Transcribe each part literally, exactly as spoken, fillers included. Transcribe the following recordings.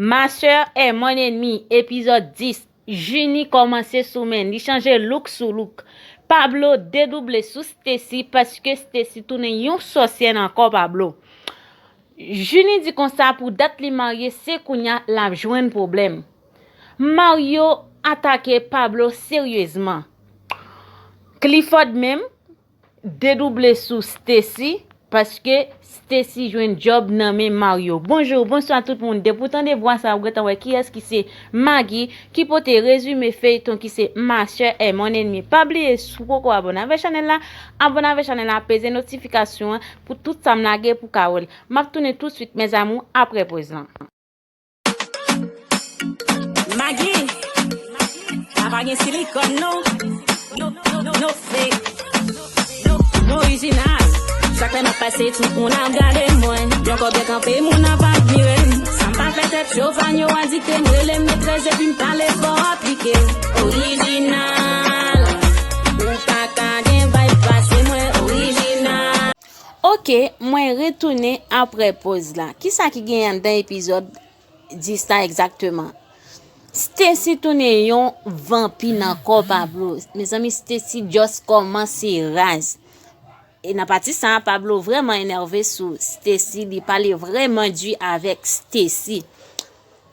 Ma sœur est mon ennemi, epizòd dis. Junie kòmanse sou men, li chanje look sou look. Pablo dedouble sou Stacy paske Stacy tounen yon sòsyè nan kò Pablo. Junie di konsa pou dat li marye, se kounya l ap jwenn pwoblèm. Mario atake Pablo seryezman. Clifford menm dedouble sou Stacy paske Stacy jwenn djòb nan men Mario. Bonjou, bonswa tout moun. Depi w tande vwa sa, ou gentan wè kiyès ki se Maggie ki pote rezime feyton ki se Ma sœur est mon ennemi. Pa bliye, si w poko abòne avèk chanèl la, abòne avèk chanèl la, peze notifikasyon an pou tout sa m lage pou ka wè l. M ap tounen toutswit, mes amours, apre poz lan. Maggie, sa pa gen silikòn non. No, no, no, no fake. No, no orijinal. Chak lè m ap pase, tout moun ap gade mwen. Yon kòb byen kanpe, moun ap admire m. Sa m pa fè tèt cho, fan yo adikte m. Rele m metrès epi m pale fò aplike. Orijinal. Ou pa ka gen vibe pase mwen. Orijinal. Ok, mwen retounen apre poz la. Kisa ki genyen anndan epizòd dis la egzakteman? Stacy tounen yon vanpi nan kò Pablo. Mezanmi, Stacy just kòmanse raz. E nan pati sa, Pablo vrèman enève sou Stacy, li pale vrèman di avèk Stacy.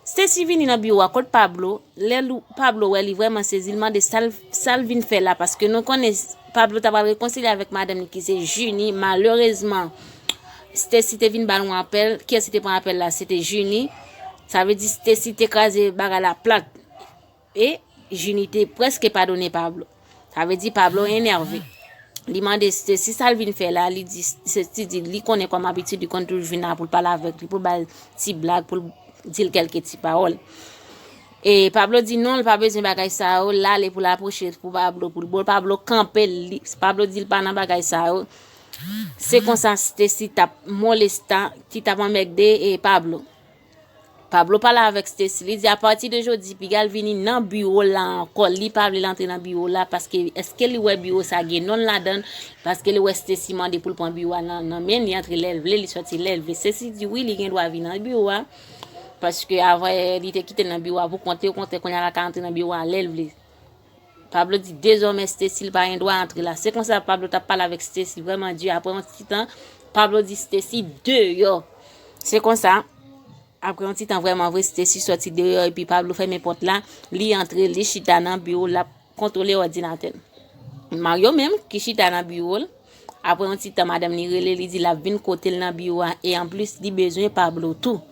Stacy vini nan biwo a kot Pablo. Lè Pablo wè li vrèman sezi, li mande sa l vin fè la, paske nou konnen Pablo ta pral rekonsilye avèk madanm li ki se Junie. Malerezman, Stacy te vin ba l yon apèl. Kiyès ki te pran apèl la? Se te Junie. Sa vle di Stacy te kraze bagay la plat. E Junie te prèske padone Pablo. Sa vle di Pablo enève. Li mande Stacy sa l vin fè la, li di Stacy di li konnen kòm abitid li konn toujou vin la pou l pale avèk li, pou l ba l ti blag, pou l di l kèlke ti pawòl. E Pablo di non, l pa bezwen bagay sa yo, l ale pou l apwoche pou Pablo, pou l bo Pablo kanpe, li, Pablo di l pa nan bagay sa yo. Se konsa Stacy t ap molesta, ki t ap anmègde e Pablo. Pablo pale avèk Stacy, li di apati de jodi piga l vini nan biwo la ankò, li pa vle l antre nan biwo la paske èske li wè biwo sa gen non l ladan l, paske li wè Stacy mande pou l pran biwo a nan men l, li antre lè l vle, li sòti lè l vle. Stacy di wi, li gen dwa vin nan biwo a paske avan li te kite l nan biwo a pou kont li, okontrè kounye a l ka antre nan biwo a lè l vle. Pablo di dezòmè Stacy li pa gen dwa antre la. Se konsa Pablo t ap pale avèk Stacy vrèman di, apre yon ti tan Pablo di Stacy deyò. Se konsa, apre yon ti tan vrèman vre, Stacy sòti deyò epi Pablo fèmen pòt la, li antre, li chita nan biwo l ap kontwole òdinatè l. Mario menm ki chita nan biwo l, apre yon ti tan madanm li rele, li di l ap vin kote l nan biwo a e anplis li bezwen Pablo tou.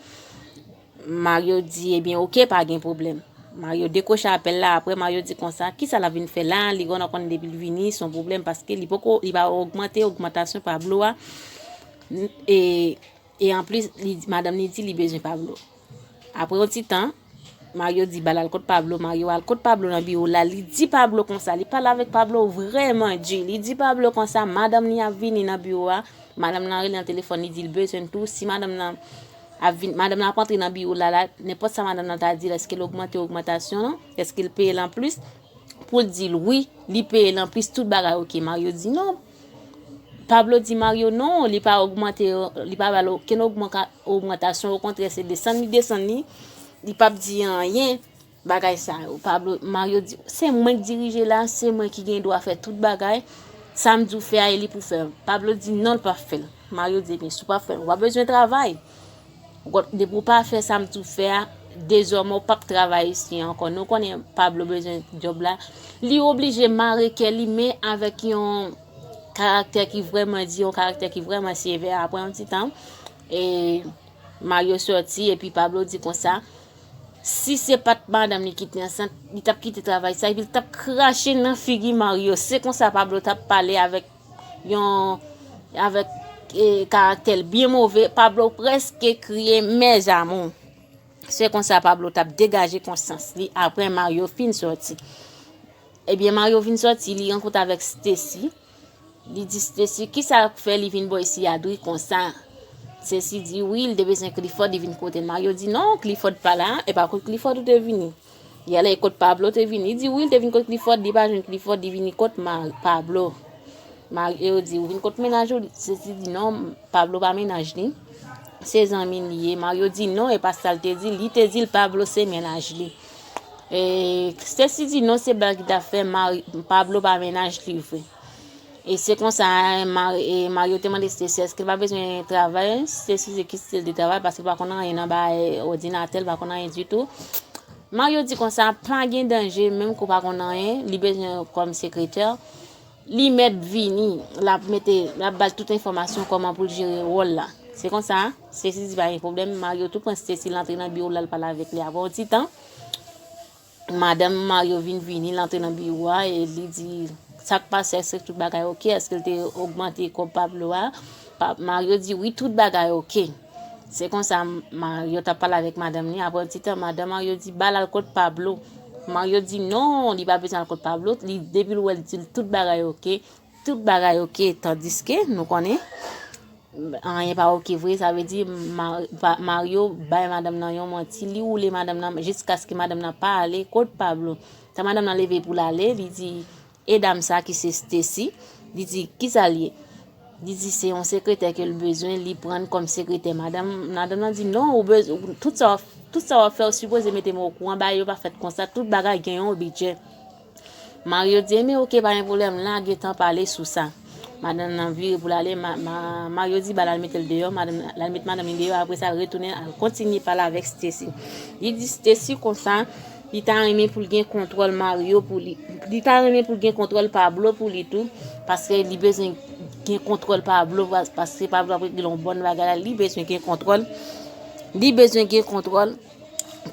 Mario di ebyen oke, pa gen pwoblèm. Mario dekwoche apèl la, apre Mario di konsa kisa l ap vin fè la, li gentan konnen depi l vini se yon pwoblèm paske li poko, li pa ogmante ogmantasyon Pablo a. E, e anplis li, madanm li di li bezwen Pablo. Apre yon ti tan, Mario di ba l al kot Pablo, Mario al kot Pablo nan biwo la, li di Pablo konsa, li pale avèk Pablo vrèman di, li di Pablo konsa madanm li ap vini nan biwo a, madanm lan rele nan telefòn, li di l bezwen l tou, si madanm lan ap vin, madanm lan ap antre nan biwo la, la, nenpòt sa madanm lan ta di l, èske l ogmante ogmantasyon an, èske l peye l anplis, pou l di l wi, li peye l anplis, tout bagay oke. Mario di non. Pablo di Mario non, li pa ogmante, li pa ba l okenn ogmantasyon, okontrè se desann li desann li, li p ap di anyen. Bagay sa yo. Pablo, Mario di, se mwen k dirije la, se mwen ki gen dwa fè tout bagay. Sa m di w fè a, e li pou fè l. Pablo di non, l p ap fè l. Mario di, ebyen, si w p ap fè l, w pa bezwen travay. Depi w pa fè sa m di w fè a, dezòmè w p ap travay isi ankò. Nou konnen Pablo bezwen djòb la. Li oblije mare kè li, men avèk yon karaktè ki vrèman di, yon karaktè ki vrèman sevè. Apre yon ti tan, e Mario sòti epi Pablo di konsa, si se pa t madanm li ki te ansent, li t ap kite travay sa epi li t ap krache nan figi Mario. Se konsa Pablo t ap pale avèk yon, avèk e, karaktè l byen move. Pablo prèske kriye, mes amours. Se konsa Pablo t ap degaje konsyans li apre Mario fin sòti. Ebyen, Mario vin sòti, li rankontre avèk Stacy. Li di Stacy, kisa k fè li vin bò isi a dri konsa? Stacy di, wi, li te bezwen Clifford, li vin kote l. Mario di, non, Clifford pa la, e pa kot Clifford ou te vini. Li ale kot Pablo te vini, li di, wi, li te vin kot Clifford, li pa jwenn Clifford, li vini kot Pablo. Mario di, ou vin kot mennaj ou? Stacy di, non, Pablo pa mennaj li. se zanmi l ye. Mario di non, e pa sa l te di, li te di l Pablo se mennaj li. E Stacy di non, se blag li t ap fè, Pablo pa mennaj li vre. E se konsa, Mario te mande Stacy èske l pa bezwen travay. Stacy di ki stil de travay, paske l pa konn anyen nan bagay òdinatè, l pa konn anyen ditou. Mario di konsa, pa gen danje, menm ke w pa konn anyen, li bezwen kòm sekretè. Li mèt vini, l ap mete, l ap ba l tout enfòmasyon kòman pou l jere wòl la. Se konsa, Stacy di pa gen pwoblèm, Mario tou pran Stacy, l antre nan biwo l, l al pale avèk li. Apre yon ti tan, madanm Mario vin vini, l antre nan biwo a e li di, sa k pase, èske tout bagay oke, èske l te ogmante kòb Pablo a? Mario di wi, tout bagay oke. Se konsa, Mario t ap pale avèk madanm li. Apre yon ti tan, madanm Mario di ba l al kot Pablo. Mario di non, li pa bezwen al kot Pablo. Li, depi l wè l di l tout bagay oke, tout bagay oke, tandiske nou konnen anyen pa oke vre, sa vle di Mario bay madanm nan yon manti, li woule madanm nan jiskaske madanm nan pa ale kot Pablo. Tan madanm nan leve pou l ale, li di, e dam sa ki se Stacy, li di, kisa l ye? Li di se yon sekretè ke l bezwen, li pran l kòm sekretè. Madanm, madanm nan di non, ou bezwen, tout sa, tout sa w ap fè, ou sipoze mete m okouran, bagay yo pa fèt konsa, tout bagay gen yon bidjè. Mario di, enben oke, pa gen pwoblèm, l a gentan pale sou sa. Madanm nan vire pou l ale, Mario di ba l al mete l deyò, l al met madanm li deyò, apre sa l retounen al kontinye pale avèk Stacy. Li di Stacy konsa, li ta renmen pou l gen kontwòl Mario pou li. Li ta renmen pou l gen kontwòl Pablo pou li tou, paske li bezwen gen kontwòl Pablo, paske Pablo ap regle yon bòn bagay la, li bezwen gen kontwòl. Li bezwen gen kontwòl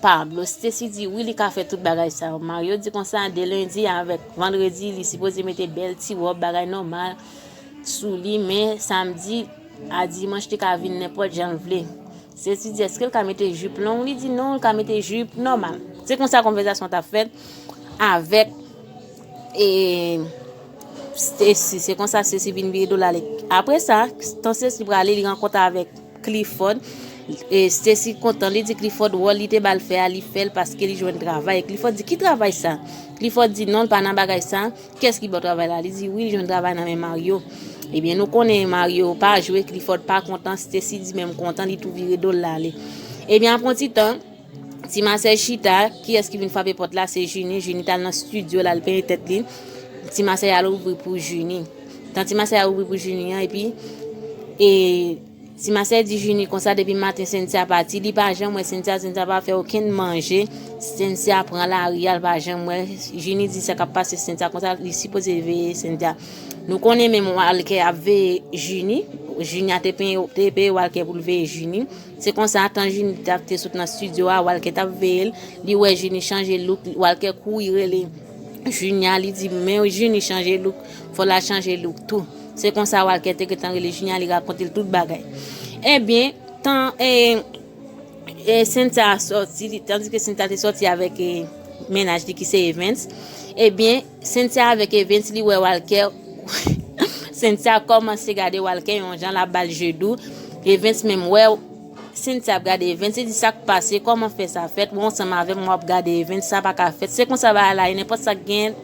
Pablo. Stacy di wi, li ka fè tout bagay sa yo. Mario di konsa, de lendi avèk vandredi, li sipoze mete bèl ti wòb, bagay nòmal sou li, men samdi a dimanch, li ka vin nenpòt jan l vle. Stacy di, èske l ka mete jip long? Li di non, l ka mete jip nòmal. Se konsa konvèsasyon t ap fèt avèk e Stacy. Se konsa Stacy vin vire do l ale. Apre sa, tan Stacy prale, li rankontre avèk Clifford. E Stacy kontan, li di Clifford wòl li te ba l fè a, li fè l paske li jwenn travay. Clifford di, ki travay sa? Clifford di non, l pa nan bagay sa. Kiyès ki ba w travay la? Li di wi, li jwenn travay nan men Mario. Ebyen, nou konnen Mario pa jwe, Clifford pa kontan, Stacy di menm kontan, li tou vire do l ale. Ebyen, apre yon ti tan, Ti masè chita, kiyès ki vin frape pòt la? Se Junie. Junie t al nan estidyo l al penyen tèt li. Ti masè al ouvri pou Junie. Tan ti masè a ouvri pou Junie an, epi e, ti masè di Junie konsa, depi maten Cynthia pati, li pa janm wè Cynthia, Cynthia pa fè okenn manje. Cynthia pran lari a, l pa janm wè. Junie di sa k ap pase Cynthia konsa, li sipoze veye Cynthia. Nou konnen menm Walker ap veye Junie. Junie a te peye, te peye Walker pou l veye Junie. Se konsa, tan Junie t ap te sot nan estidyo a, Walker t ap veye l. Li wè Junie chanje look, Walker kouri rele Junie a, li di, men Junie chanje look, fò l al chanje look tou. Se konsa, Walker te gentan rele Junie a, li rakonte l tout bagay. Ebyen, tan e, e Cynthia sòti, tandiske Cynthia te sòti avèk e, mennaj li ki se Evans, ebyen, Cynthia avèk Evans, li wè Walker. Cynthia kòmanse gade Walker yon jan, l ap ba l je dou. Evans menm wè Cynthia ap gade Evans, li di sa k pase, kòman fè sa fèt, ou ansanm avè m, w ap gade Evans, sa pa ka fèt. Se konsa bagay la ye, nenpòt sa k gen,